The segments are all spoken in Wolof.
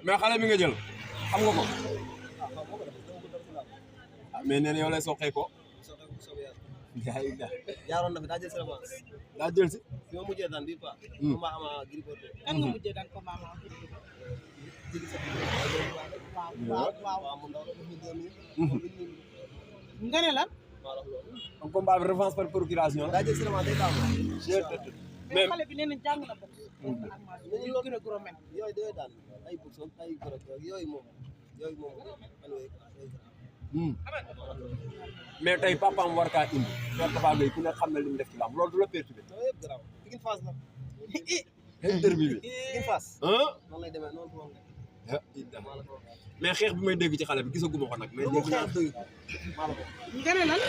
mais xale bi nga jël xam nga ko mais nee na yow lay soqee ko jaaroon na fi daa jël revanche daa jël si fi ma mujjee daan bii quoi combat ama Gris Bordeaux kan nga mujjee daan combat ama waaw mu ndaw la def 2000 nga ne lan am combat bi revanche par procuration daa jël revanche day daan mais xale bi nee na jàng na bopp ñu gën a gros men yooyu day daan ay boxon ay gorog yooyu moom mais tey papaam war kaa indi Père Tapha Gueye ku nekk xam na li mu def ci lamb loolu du la perturbé yooyu yëpp garaaw Pikine Fass la derby bi Pikine Fass noonu lay demee noonu moom mais xeex bi may dégg ci xale bi gisaguma ko nag mais lu mu xeex doy maa la ko nga ne lan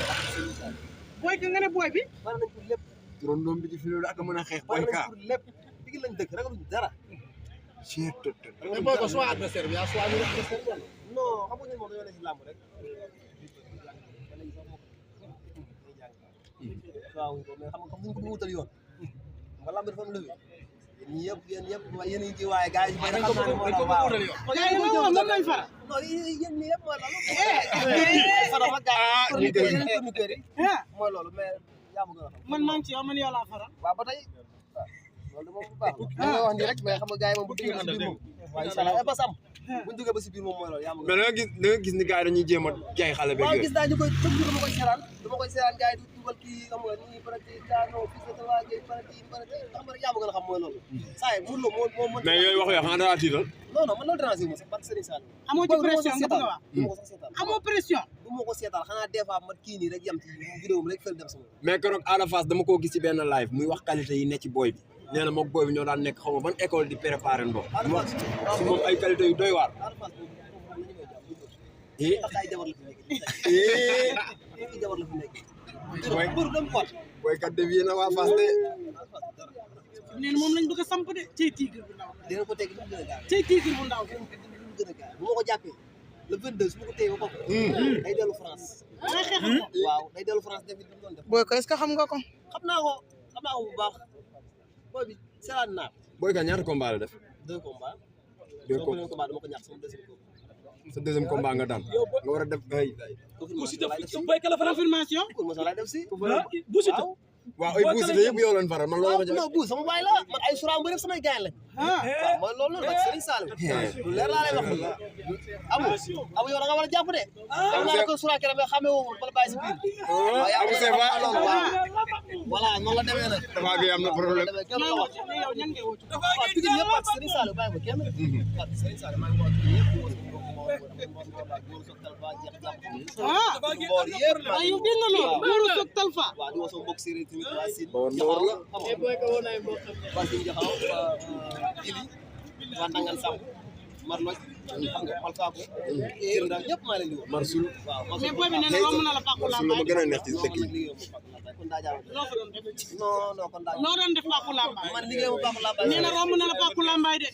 booy ka nga ne booy bi bari nañ pour lépp turandoom bi ci fi loolu ak mën a xeex bari boy nañ ka pour lépp Pikine lañ dëkk ragaluñ dara mais booy ko soit adversaire bi yaa soit ñu adversaire non xam nga ñun moom dañoo ne si làmb rek waaw mais xam nga buñ ko wutal yoon nga làmb dafa am lëwi yéen ñëpp yéen a ngi ci waaye gars yi bari xam naa ne moo la waaw yaa ngi moom moom lañ fara non yéen ñi yëpp mooy loolu fara ma gars yi tourniqueur yi mooy loolu mais yaa ma gën a xam man maa ngi ci yow man yow laa fara waaw ba tey loolu de moom bu baax da nga wax nii rek mais xam nga gars yi moom bu duggee ba si biir moom waaye incha allah ba sam buñ duggee ba si biir moom mooy loolu yaa ma gën a mais da nga gis ni gars yi dañuy jéem a jaay xale beeg waaw yooyu gis naa ñu koy tëgg dama koy seeraan gars yi di dugal kii xam nga nii peut-être daano fii sa Tapha Gueye peut-être xam nga yaa ma gën a xam mooy loolu saa yi mun la moo mën mais yooyu wax yoo xam ne daa tiital non non man loolu déranger ma sax parce que Serigne Sall amoo ci pression nga bëgg a wax du ma ko sax seetaan amoo pression du ma ko seetaan xanaa des fois man kii nii rek yam ci vidéo bi rek fël dem sama mais keroog Ada Fass dama koo gis ci benn live muy wax qualité yi ne ci booy bi nee na moom booy bi ñoo daan nekk xaw ma ban école di préparer ndox si moom ay qualité yu doy waar ndax ay jabar la fi nekk ay jabar la fi nekk bër dem pot booy kat dévié na waa Fass de nee na moom lañ bëgg a samp de cey tigre bu ndaw dina ko teg lu mu gën a gaaw cey tigre bu ndaw lu mu gën a gaaw bu ma ko jàppee le 22 su ma ko téye ba bopp day dellu France day xeex ko waaw day dellu France def li mu doon def booy ko est-ce que xam nga ko xam naa ko bu baax booy bi seetaan naa booy kat ñaata combat la def 2 combats deux sama premier combat dama ko ñàkk sama deuxième combat sa deuxième combat nga daan nga war a def ay confirmation pour ma lay def si waaw ay buus yëpp yow lañ faral man loolu ma non buus sama baay la man ay sura mbër yëpp samay gaañ lañ waaw mooy loolu noonu nag Serigne Sall lu leer laa lay wax amu yow da nga war a jàpp de da nga ko sura kere mais xamee woo bala bàyyi si biir waaw yaa ngi seet loolu waaw voilà noonu la demee nag Tapha Gueye am na problème yow ñan ngay woo waaw Pikine yëpp ak Serigne Sall bàyyi ko kenn ak Serigne Sall maa ngi woo yëpp ay yow dégg nga loolu Mourou Sock Talfa waaw di woo sama mbokk séeréer tamit waa Sine Mboor la waa Sine Jaxaw Ili waa Ndangan Samb Marloj xam nga Malfaako Kër Ndaa ñëpp maa leen di woo Marsul waaw mais booy bi nee na romb na la Paku Marsul la ma gën a neex ci dëkk yi kon daa jaaw loo fa doon def non kon daa loo doon def Paku Lambaay man liggéey mu Paku Lambaay nee na romb na la Paku Lambaay de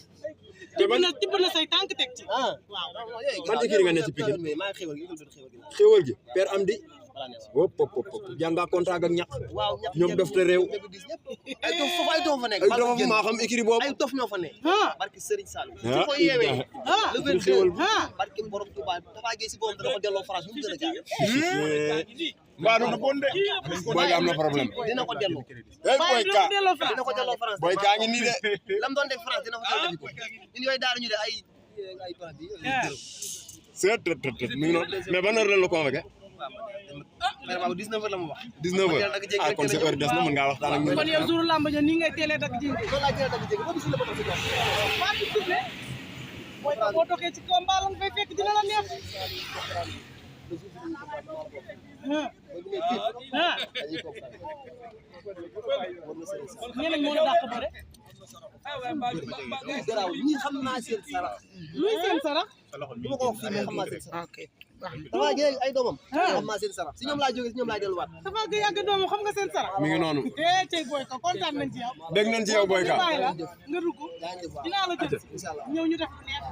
tibb na say tànk teg ci ah waaw man écurie nga ne ci Pikine maa ngi xéwal gi xéwal gi Père Amdi wop pop pop jànga contact ak ñaq waaw ñax ñoom def te réew ay dof foofu ay dof fa nekk ay dof maa xam écurie boobu ay dof ñoo fa nekk barki Serigne Sall su ko ah yeewee le 22 ah barki borom Touba Tapha Gueye si borom dana ko delloo France bu mu gën a gaaw mbaa doon bon de booy ga am na problème dina ko delloo boy ka dina ko delloo France boy ka ngi nii de lam doon def France dina ko delloo ko ñun yooyu daal ñu de ay parti c'est mi ngi noonu mais ban heure la convoqué vraiment 19h la ma wax 19h ah kon sa heure des na mën ngaa waxtaan ak ñun kon yow jour lamb ja nii ngay teelee dak ji loolu laa jëlee dagg jéggi ba bis la ba tax si kaw waa bi tuddé mooy ko boo doxee ci combat la nga fay fekk dina la neex ñeneen moo la dàq bëre garaaw ñii xam naa seen sarax luy seen sarax du ma ko wax fii mais xam naa seen sarax ok Tapha Gueye ay doomam xam naa seen sarax si ñoom laa jógee si ñoom laa delluwaat Tapha Gueye yàgg doomu xam nga seen sarax mi ngi noonu tey boy ko kontaan nañ ci yow dégg nañ ci yow boy ka nga dugg dinaa la jël incha allah ñëw ñu def neex